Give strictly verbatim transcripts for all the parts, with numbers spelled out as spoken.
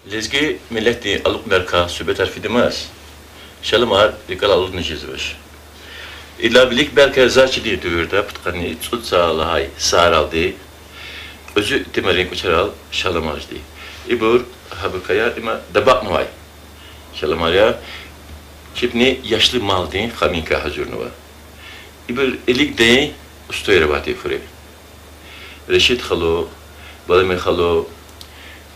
Лезги миллетдин алукьунрикай суьгьбетар фидамаз, Шаламар рикӀелай алудна жезвач. Идалай вилик белки заз чидай девирда, пудкъанни цӀуд йиса лагьай йисаралди, кьуьзуь итимрин кӀвачерал шаламар жеди. Ибур гьабурукай я, има дабакьнавай шаламар я, чебни яшлу малдин хаминикай гьазурнава. Ибур илигдин устӀарар авайди хуьре. Решид халу, Балами халу,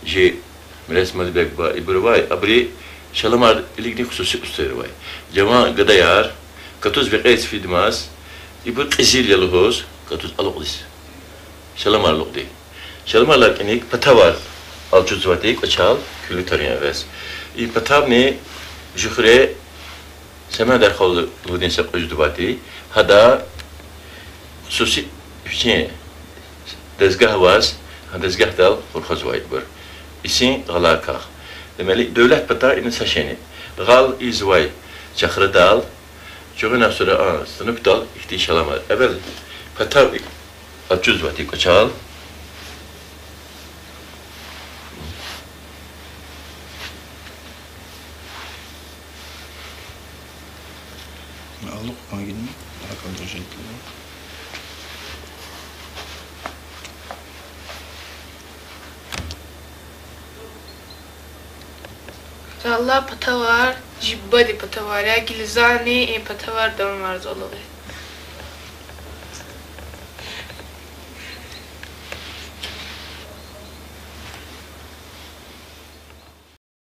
жи Мирес Мадибек буба, ибур авай, абуру шаламар илигдин хсуси устӀарар авай. Жаван гадаяр катуз векьериз фидамаз, ибур кьезил я лугьуз, катуз алукьдиз шаламар алукьди. Шаламар алай кӀаник патавар алчузвайди кӀвачел куьлуь тарин эгъез. И патавни жуьхре Семендар халу лугьудин са кьуьзуь авайди, гьада хсуси вичин дезгагь аваз, гьа дезгагьдал хурхазвайбур. Исин гъаларикай. Демели, девлет пата ина са шейни. Гъал ийизвай чахрадал, чугъуна сура а станокдал ихьтин шаламар. Эвел патав алчузвайди кӀвачел. Алукь кӀан гидни, акьван держать. Аллагь, патавар жибади патавар я, гила зани и патавар давамарзава лугьуз.